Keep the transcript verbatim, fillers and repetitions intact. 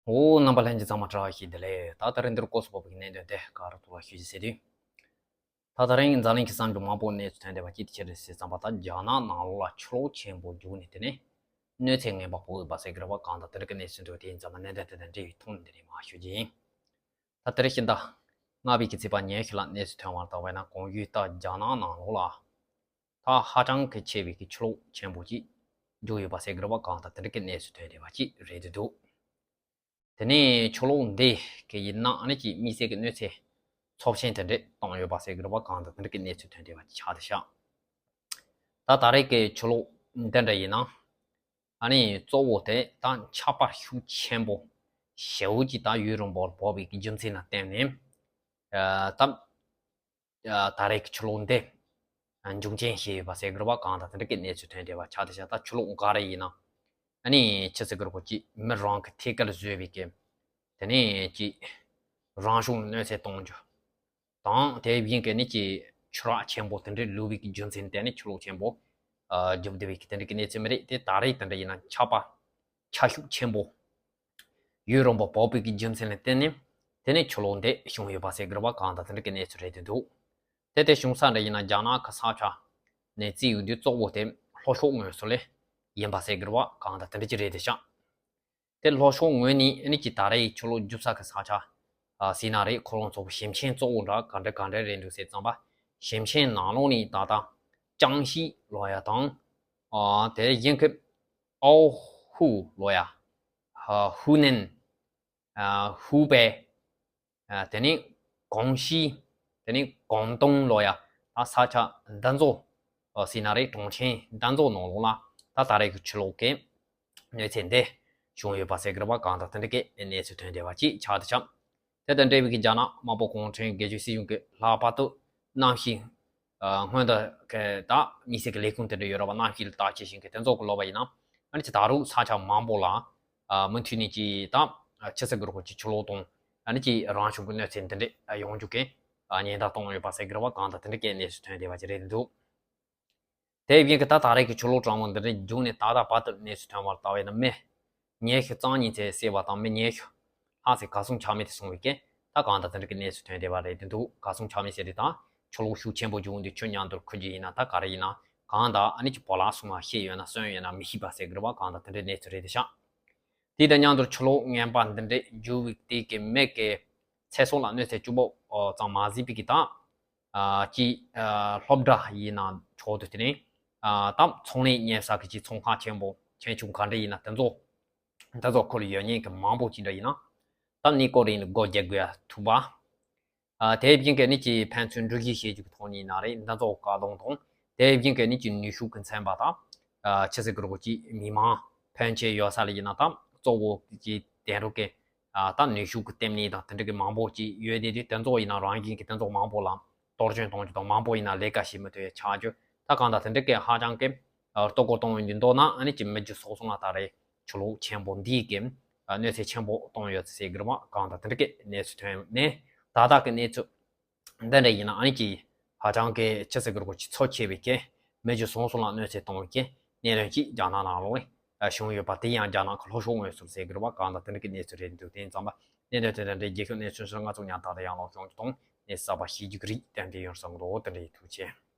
འོ། རྣམ་པ་ལྷན་རྒྱས་ཚང་མ་བཀྲ་ཤིས་བདེ་ལེགས། ད་ད་རིང་འདིར་སྐོར་སུ་བབས་པའི་གནད་དོན་དེ་ག་རེ་ཐུག་པ་ཞུ་རྒྱུ་ཟེར་དུས། ད་ད་རིང་འཛམ་གླིང་གི་ས་མིག་མང་པོ་གནས་ཚུལ་ཐོན་བསྡད་པ་ཅིག་དེ་ཆི་རེད་ཟེར་ཙམ་པ། ད་རྒྱ་ནག་ནང་ལོགས་ལ་ཆུ་ལོག་ཆེན་པོ་རྒྱུག་ནས། དེ་ནས་གནོད་འཚེ་ངན་པ་ཕོག་ཡོད་པ་ཟེར་གི་རེད་པ། གང་ལྟར་དེ་འདྲ་གི་གནས་ཚུལ་འདུག་དེ་ཡིན་ཙང་མ་གནད་དོན་དེ་དང་འབྲེལ་བའི་ཐོག་ནས་འདི་ནས་མར་ཞུ་རྒྱུ་ཡིན། ད་དེ་རིང་ཕྱི་ཟླ་ལྔ་པའི་གི་ཚེས་པ་ཉེར་བཞི་ལ་གནས་ཚུལ་ཐོན་པར་ལྟ་བས་ན། གོང་ཞུས་ལྟར་རྒྱ་ནག་ནང་ལོགས་ལ་ད་ཧ་ཅང་གི་ཆེ་བའི་གི་ཆུ་ལོག་ཆེན་པོ་ཅིག་རྒྱུག་ཡོད་པ་ཟེར་གི་རེད་པ། གང་ལྟར་དེ་འདྲ་གི་གནས་ཚུལ་ཐོན་བསྡད་པ་ཅིག་རེད་འདུག་དེ་ནས་ཆུ་ལོག་འདི་གི་ཡིན་ན་ཨ་ནི་ཅིག་དམིགས་བསལ་གྱི་གནོད་འཚེ་ཚབས་ཆེན་དེ་འདྲས་བཏང་ཡོད་པ་ཟེར་གྱི་རེད་པ། གང་ལྟར་དེ་འདྲ་གི་གནས་ཚུལ་ཐོན་བསྡད་པ་ཆགས་བསྡད་ཤག་ད་ད་རེས་ཀྱི་ཆུ་ལོག་འདི་འདྲ་ཡིན་ན་ཨ་ནི་གཙོ་བོ་དེ་ད་ཆར་པ་ཤུགས་ཆེན་པོ་ཞེ་པོ་ཅིག་ད་ཡུལ་རིམ་པར་བབས་པའི་གི་རྒྱུ་མཚན་ལ་བརྟེན་ནས། ཨ་ད། ད་རེས་ཀྱི་ཆུ་ལོག་འདི་འབྱུང་རྐྱེན་བྱས་ཡོད་པ་ཟེར་གི་རེད་པ། གང་ལྟར་དེ་འདྲ་གི་གནས་ཚུལ་ཐོན་བསྡད་པ་ཆགས་བསྡད་ཤག་ད་ཆུ་ལོག་ག་རེ་ཡིན་ན་ཨ་ནི་ཆི་ཟེར་གི་རེད་པ། ཅིག་མི་རང་གི་ཐད་ཀར་བཟོས་པའི་གི་དེ་ནས་ཅིག་རང་བྱུང་གནོད་འཚེ་གཏོང་རྒྱུ་དང་། དེ་བཞིན་གྱི་ནི་ཅིག་ཆུ་རགས་ཆེན་པོ་དེ་འདྲའི་ལུད་པའི་གི་རྒྱུ་མཚན་ལ་བརྟེན་ནས་ཆུ་ལོག་ཆེན་པོ་རྒྱུག་བསྡད་པའི་གི་དེ་འདྲ་གི་གནས་ཚུལ་མ་རེད། དེ་ད་རེས་དེ་འདྲ་ཡིན་ན་ཆར་པ་ཆར་ཤུགས་ཆེན་པོ་ཡུལ་རིམ་པར་བབས་པའི་གི་རྒྱུ་མཚན་ལ་བརྟེན་ནས་དེ་ནས་ཆུ་ལོག་འདི་བྱུང་ཡོད་པ་ཟེར་གི་རེད་པ། གང་ལྟར་དེ་འདྲ་གི་གནས་ཚུལ་རེད་དེ་འདུག་དེ་དེ་བྱུང་ས་འདྲ་ཡིན་ན་རྒྱ་ནག་གི་ས་ཆ་ནས་བརྩིས་ཡོང་དུས་གཙོ་བོ་དེ་ལྷོ་ཕྱོགས་ངོས་སུ་ལ་ཡིན་པ་ཟེར་གི་རེད་པ། གང་ལྟར་དེ་འདྲ་ཅིག་རེད་དེ་ཤག་དེ་ལྷོ་ཕྱོགས་ངོས་ནས་ཨ་ནི་ཅིག་ད་རེས་ཆུ་ལོག་རྒྱུག་ས་གི་ས་ཆ་ཟེར་ན་རེད། ཁོ་རང་ཚོ་གི་ཞིང་ཆེན་གཙོ་བོ་འདྲ་ག་འདྲ་ག་འདྲ་རེད་འདུག་ཟེར་ཙམ་པ། ཞིང་ཆེན་ནང་ལོགས་ནས་ད་ལྟ་ཅང་ཤིས་ལབ་ཡ་དང་། ཨ་དེ་བཞིན་གྱི་ཨའོ་ཧུའུ་ལབ་ཡ། ཧུའུ་ནན། ཧུའུ་པེ། དེ་ནས་ཀོང་ཞི། དེ་ནས་ཀོང་ཏུང་ལབ་ཡ། ད་ས་ཆ་འདི་ཚོ་ཟེར་ན་རེད། གྲོང་ཆེན་འདི་ཚོ་ནང་ལོགས་ལ་ད་ད་རེས་ཀྱི་ཆུ་ལོག་གི་གནོད་འཚེ་འདི་བྱུང་ཡོད་པ་ཟེར་གི་རེད་པ། གང་ལྟར་དེ་འདྲ་གི་གནས་ཚུལ་ཐོན་བསྡད་པ་ཅིག་ཆགས་བསྡད་ཤག་དེ་དང་འབྲེལ་བའི་གི་རྒྱ་ནག་དམར་པོ་གུང་ཁྲན་སྒེར་གཅོད་སྲིད་གཞུང་གི་ལྷག་པར་དུ་གནམ་གཤིས། ཨ་སྔོན་དུ་གི་ད་དམིགས་བསལ་གྱི་ལས་ཁུངས་དེ་འདྲ་ཡོད་རེད་པ། གནམ་གཤིས་ལ་བརྟག་དཔྱད་བྱེད་མཁན་དེ་ཚོ་གི་ལབ་པ་ཡིན་ན། ཨ་ནི་ཅིག་ད་རུང་ས་ཆ་མང་པོ་ལ་ཨ་མུ་མཐུད་ནས་ཅིག་ད་ཆི་ཟེར་གི་རེད་པ། ཅིག་ཆུ་ལོག་དང་ཨ་ནི་ཅིག་རང་བྱུང་གི་གནོད་འཚེ་འདི་འདྲ་ཡོང་རྒྱུ་གི་ཉེན་བརྡ་བཏང་ཡོད་པ་ཟེར་གི་རེད་པ། གང་ལྟར་དེ་འདྲ་གི་གནས་ཚུལ་ཐོན་བསྡད་པ་ཅིག་རེད་འདུག་དེ་བཞིན་གྱི་ད་ད་རེས་ཀྱི་ཆུ་ལོག་གྲང་མོ་འདི་འདྲ་རྒྱུག་ནས་ད་ལྟ་བར་དུ་གནས་ཚུལ་ཐོན་པར་ལྟ་བས་ན་མི་ཉི་ཤུ་རྩ་གཉིས་ཙམ་བསད་པ་དང་མི་ཉི་ཤུ་ལྷག་ཙམ་གར་སོང་ཆ་མེད་དུ་སོང་བའི་རྐྱེན། ད་གང་ལྟར་དེ་འདྲ་གི་གནས་ཚུལ་ཐོན་བསྡད་པ་རེད་དེ་འདུག་གར་སོང་ཆ་མེད་ཟེར་དུས་ད་ཆུ་ལོག་ཤུགས་ཆེན་པོ་རྒྱུག་འདི་ཆུ་མཉམ་དུ་ཁུར་རྒྱུ་ཡིན་ན་ད་ག་རེ་ཡིན་ན། གང་ལྟར་ཨ་ནི་ཅིག་བོ་ལ་སོང་ན་ཤི་ཡོད་ན་གསོན་ཡོད་ན་མི་ཤེས་པ་ཟེར་གི་རེད་པ། གང་ལྟར་དེ་འདྲའི་གནས་ཚུལ་རེད་དེ་ཤག་དེ་དང་མཉམ་དུ་ཆུ་ལོག་ངན་པ་འདི་འདྲའི་རྒྱུག་པའི་དེ་གི་མི་གི་ཚེ་སྲོག་ལ་གནོད་འཚེ་སྐྱུག་པོ་ཙམ་མ་བཟོས་པའི་གི་ད་ཨ་ཅིག་ཨ་སློབ་གྲྭ་ཡིན་ན་ཆོག་ཏུ། དེ་ནས་ཨ་ད་ཚོང་ལས་གཉེར་ས་གི་ཅིག་ཚོང་ཁང་ཆེན་པོ་ཆེ་ཆུང་ག་འདྲ་ཡིན་ན་དེ་ཚོ་དེ་ཚོ་ཁུལ་ཡོད་མཁན་གི་མང་པོ་ཅིག་འདྲ་ཡིན་ན་ད་གནས་སྐོར་ཡིན་ན་སྒོ་རྒྱག་དགོས་ཡ་ཐུག་པ། ཨ་དེ་བཞིན་གྱི་ནི་ཅིག་ཕན་ཚུན་འགྲུལ་བཞུད་བྱེད་རྒྱུ་གི་ཐོག་ནས་ཡིན་ན་རེད། འདི་ཚོ་བཀག་སྡོམ་དང་དེ་བཞིན་གྱི་ནི་ཅིག་ནུས་ཤུགས་ཀྱི་ཚན་པ་དང་ཨ་ཆི་ཟེར་གི་རེད་པ། ཅིག་མི་མང་ཕོན་ཆེ་ཡོད་ས་ལ་ཡིན་ན་ད་གཙོ་བོ་ཅིག་དེང་རབས་ཀྱི་ཨ་ད་ནུས་ཤུགས་ཀྱི་ལྟེ་གནས་དང་དེ་འདྲ་གི་མང་པོ་ཅིག་ཡོད་དེ། དེ་དེ་ཚོ་ཡིན་ན་རང་བཞིན་གྱི་དེ་ཚོ་མང་པོ་ལ་གཏོར་སྐྱོན་གཏོང་རྒྱུ་དང་། མང་པོ་ཡིན་ན་ལས་ཀ་བྱེད་མི་ཐུབ་ཡ་ཆགས་རྒྱུ། ད་གང་ལྟར་དེ་འདྲ་གི་ཧ་ཅང་གི་ཨ་གཏོར་རྒོལ་གཏོང་ཡོང་རྒྱུ་འདུག་ན་ཨ་ནི་ཅིག་མི་རྒྱུ་སོ་སོ་ལ་ད་རེས་ཆུ་ལོག་ཆེན་པོ་འདིས་ཀྱི་ཨ་གནོད་འཚེ་ཆེན་པོ་གཏོང་ཡོད་ཟེར་གི་རེད་པ། གང་ལྟར་དེ་འདྲ་གི་གནས་ཚུལ་ཐོན་ནས་ད་ལྟ་གི་གནས་ཚུལ་འདི་འདྲ་ཡིན་ན་ཨ་ནི་ཅིག་ཧ་ཅང་གི་ཆི་ཟེར་གི་རེད་པ། ཅིག་འཚབ་ཆེ་བའི་གི་མི་རྒྱུ་སོ་སོ་ལ་གནོད་འཚེ་གཏོང་བའི་གི་གནད་དོན་ཅིག་རྒྱ་ནག་ནང་ལོགས་ནས་བྱུང་ཡོད་པ། དེ་ཡང་རྒྱ་ནག་གི་ལྷོ་ཕྱོགས་ངོས་སུ་ཟེར་གི་རེད་པ། གང་ལྟར་དེ་འདྲ་གི་གནས་ཚུལ་རེད་འདུག་དེ་ཡིན་ཙང་པ་གནད་དོན་དེ་འདྲ་འདྲའི་རྒྱལ་ཁབ་གནས་ཚུལ་ཤོག་ལྔ་ཚོགས་ཉར་ཐག་དང་ཡང་ལོག་བྱུང་རྒྱུ་དང་། གནས་གསར་པ་ཤེས་རྒྱུ་གི་རིགས་གཏན་འཁེལ་ཡོང་བསམ་གི་འདུག་དེ་འདྲ་ཡིན། ཐུགས་རྗེ་ཆེ།